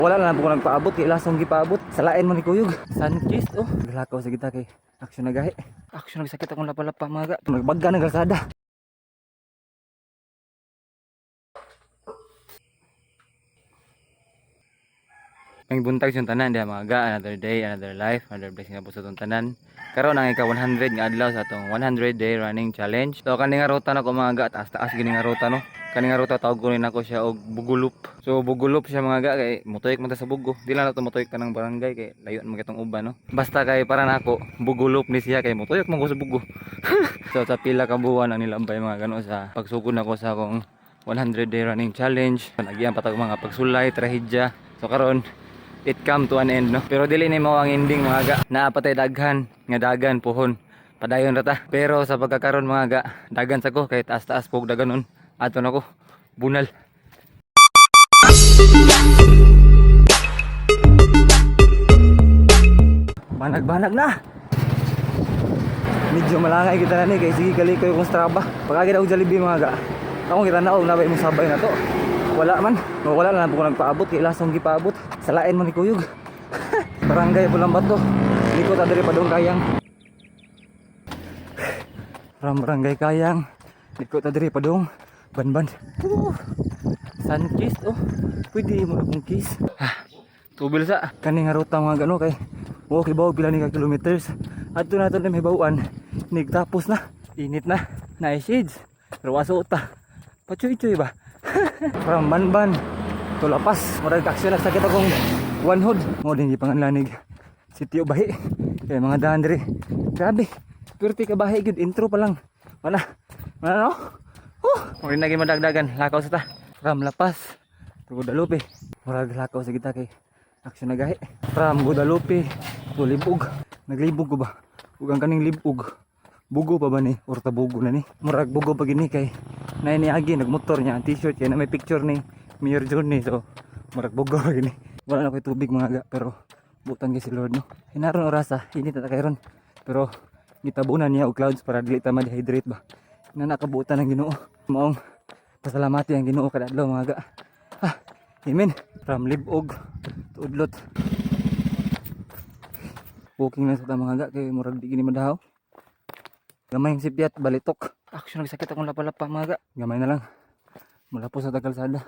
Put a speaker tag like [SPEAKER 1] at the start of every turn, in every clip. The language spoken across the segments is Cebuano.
[SPEAKER 1] Wala na lang po ko nagpaabot kay lasong gipaabot. Sa lain man ni kuyog. Sunkist oh. Galakaw sa kita kay aksyon na gahi. Aksyon nagsakit akong lapalapa mga ga. Nagbagga ng kalsada. May buntag siyang tanan diha mga ga, another day, another life, another blessing na po sa itong tanan. Karon ang ika 100 nga adlaw sa atong 100 day running challenge. So kani nga ruta nako mga ga, taas-taas gini nga ruta no. Kani nga ruta tawag ko rin ako siya og Bugulup. So Bugulup siya mga ga kay motuyok man ta sa Bugo. Di lang nato motuyok tanang barangay kay layo man kitong uban no. Basta kay para nako Bugulup ni siya kay motuyok man ko sa Bugo. So sa pila ka buwan ang nilambay mga gano sa pagsugod nako sa akong 100 day running challenge. Nagyan pa tag mga pagsulay, trahedya. So karon it come to an end no. Pero dili ni mao ang ending mga ga. Naa pa tay daghan nga dagan puhon. Padayon ra ta. Pero sa pagkakaron mga ga, dagan sa ko kay taas-taas pog daganon. Ato nako bunal. Banag-banag na. Medyo malangay kita na ni kay sige kalikoy kong Strava. Pagkagi na og Jollibee mga ga. Ako kita na og nabay mong sabay na to. Wala man. Wala na lang po ko nagpaabot kay lasong gipaabot. Sa lain man ni kuyog. Barangay Pulang Bato. Likot ta diri padung Kayang. From Barangay Kayang. Likot ta diri padung Banban. Woo! Sunkist oh. Pwede mo na kong kiss. Ah, tubil sa kani nga ruta mga gano kay okay ba pila ni ka kilometers. Adto na to na may bawaan. Nigtapos na. Init na. Na shades. Pero aso ta. Pachuy-chuy ba? From Banban to Lapas. Murag aksyon nagsakit akong one hood. Mo din gipanganlanig Sitio Bahi. Kay mga daan diri. Grabe. Perti ka bahi gyud intro pa lang. Wala. Wala no? Huh. Murag naging madagdagan. Lakaw sa ta. From Lapas to Guadalupe. Murag lakaw sa kita kay aksyon na gahi. From Guadalupe to Libog. Naglibog ko ba? Ug ang kaning libog. Bugo pa ba ni? Or tabugo na ni? Murag bugo pa gini kay nay ni agi nagmotor niya ang t-shirt kay na may picture ni Mayor Johnny, so murag bugo pa gini. Wala na ko'y tubig mga ga, pero butan kay si Lord no. Hinaron orasa, init na ta kay ron. Pero gitabunan niya og clouds para dili ta ma-dehydrate ba. Na nakabutan ang Ginoo. Maong pasalamati ang Ginoo kada adlaw mga ga. Ah, amen. From Libog to Udlot. Walking lang sa ta mga ga kay murag di gini madahaw. Gamay ang sipyat, balitok. Action, nagsakit akong lapalapa mga ga. Gamay na lang. Mula po sa tagalsada.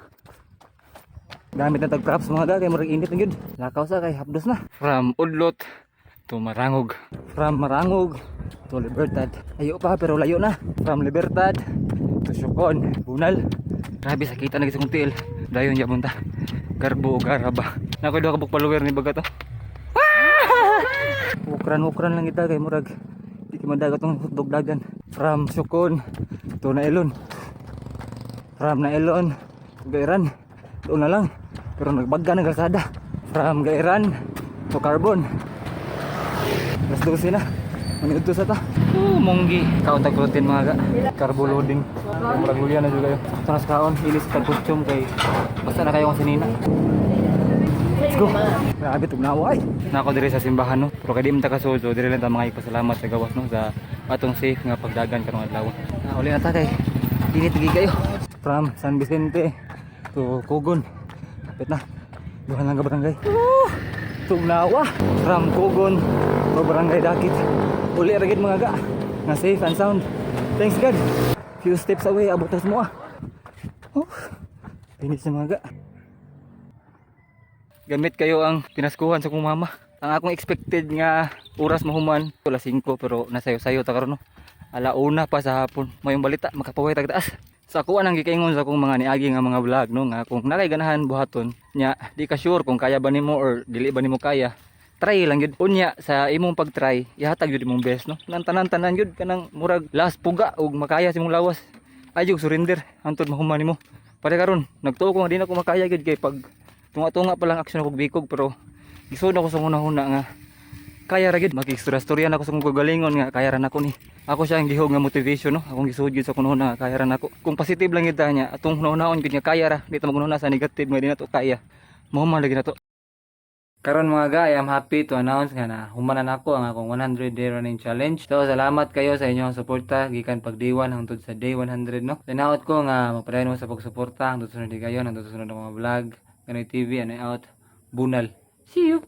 [SPEAKER 1] Gamit na tag props mga ga kay murag init na gyud. Lakaw sa kay hapdos na. From Udlot to Marangog. From Marangog to Libertad. Ayo pa pero layo na. From Libertad to Siocon. Bunal. Grabe sakita na sa kong tiil. Dayon ya punta. Garbo o garaba. Nako duha ka buk follower ni baga to. Ukran-ukran lang kita kay murag di ka madagat tong hotdog dagan. From Siocon to Nailon. From Nailon to Gairan. Doon na lang. Pero nagbagga ng kalsada. From Gairan to Carbon. Alas 12 na. Maniudto sa ta. Oh, munggi. Kaon tag protein mga ga. Carbo loading. Murag luya na juga yun. Sakto na sa kaon. Ilis tag kutsyom kay basta na kayo kung sinina. Let's go. Grabe tugnawa ay. Nako diri sa simbahan no. Pero kay di man ta kasuod, diri lang ta mga ipasalamat sa gawas no sa atong safe nga pagdagan karong adlaw. Na uli na ta kay init gid kayo. From San Vicente to Cogon. Kapit na. Duha lang ka barangay. Woo! Tugnawa. From Cogon to Barangay Dakit. Uli ra gid mga ga. Nga safe and sound. Thanks God. Few steps away abot tas mo ah. Oh. Finish na mga ga. Gamit kayo ang pinaskuhan sa kong mama. Ang akong expected nga oras mahuman alas 5, pero nasayo-sayo ta karon no. Alauna pa sa hapon. Mayong balita makapaway tag taas. Sa ako ang gikaingon sa akong mga niagi nga mga vlog no, nga kung nakay ganahan buhaton nya di ka sure kung kaya ba nimo or dili ba nimo kaya, try lang gyud. Unya sa imong pag-try, ihatag gyud imong best no. Nang tanan-tanan gyud kanang murag last puga ug makaya sa imong lawas. Ay jud surrender hangtod mahuman nimo. Pare karon nagtuo ko nga di na ko makaya gyud kay pag tunga-tunga pa lang aksyon ako bikog, pero gisud ako sa hunahuna nga kaya ra gyud. Makistorya na ako sa kong kagalingon nga kaya ra nako ni. Ako siya ang gihog nga motivation no. Akong gisuod gyud sa hunahuna nga kaya ra nako. Kung positive lang gyud ta niya atong hunahunaon gyud nga kaya ra, di ta maghunahuna sa negative nga di na to kaya. Mahuman lagi na to. Karon mga ga, I am happy to announce nga na human na nako ang akong 100 day running challenge. So salamat kayo sa inyong suporta gikan pag day 1 hangtod sa day 100 no. Tinaot ko nga magpadayon mo sa pagsuporta hangtod sunod kayo hangtod sunod ang mga vlog. Ganoy TV and out. Bunal. See you.